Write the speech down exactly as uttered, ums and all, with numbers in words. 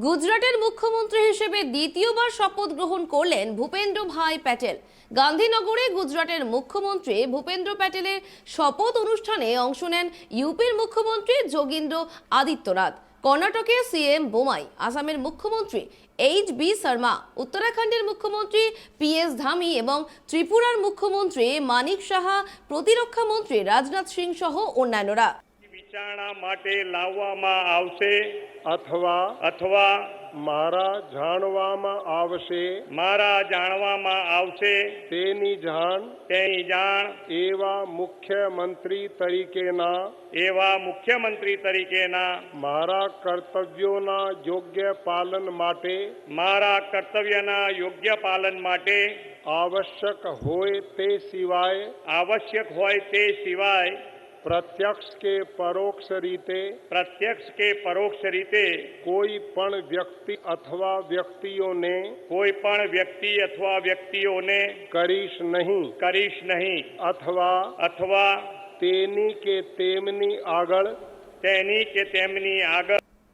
গুজরাটের মুখ্যমন্ত্রী হিসেবে দ্বিতীয়বার শপথ গ্রহণ করলেন ভূপেন্দ্র ভাই প্যাটেল। গান্ধীনগরে গুজরাটের মুখ্যমন্ত্রী ভূপেন্দ্র প্যাটেলের শপথ অনুষ্ঠানে অংশ নেন ইউপির মুখ্যমন্ত্রী যোগীন্দ্র আদিত্যনাথ, কর্ণাটকের সিএম বোমাই, আসামের মুখ্যমন্ত্রী এইচ বি শর্মা, উত্তরাখণ্ডের মুখ্যমন্ত্রী পি এস ধামি এবং ত্রিপুরার মুখ্যমন্ত্রী মানিক সাহা, প্রতিরক্ষা মন্ত্রী রাজনাথ সিং সহ অন্যান্যরা। વિચારણા માટે લાવવામાં આવશે અથવા અથવા મારા જાણવામાં આવશે મારા જાણવામાં આવશે તેની જાણ તેની જાણ એવા મુખ્યમંત્રી તરીકેના એવા મુખ્યમંત્રી તરીકેના મારા કર્તવ્યોના યોગ્ય પાલન માટે મારા કર્તવ્યના યોગ્ય પાલન માટે આવશ્યક હોય તે સિવાય આવશ્યક હોય તે સિવાય પ્રત્યક્ષ કે પરોક્ષ રીતે પ્રત્યક્ષ કે પરોક્ષ રીતે કોઈ પણ વ્યક્તિ અથવા વ્યક્તિઓને કોઈ પણ વ્યક્તિ અથવા વ્યક્તિઓને કરીશ નહીં કરીશ નહીં અથવા અથવા તેની કે તેની આગળ તેની કે તેની આગળ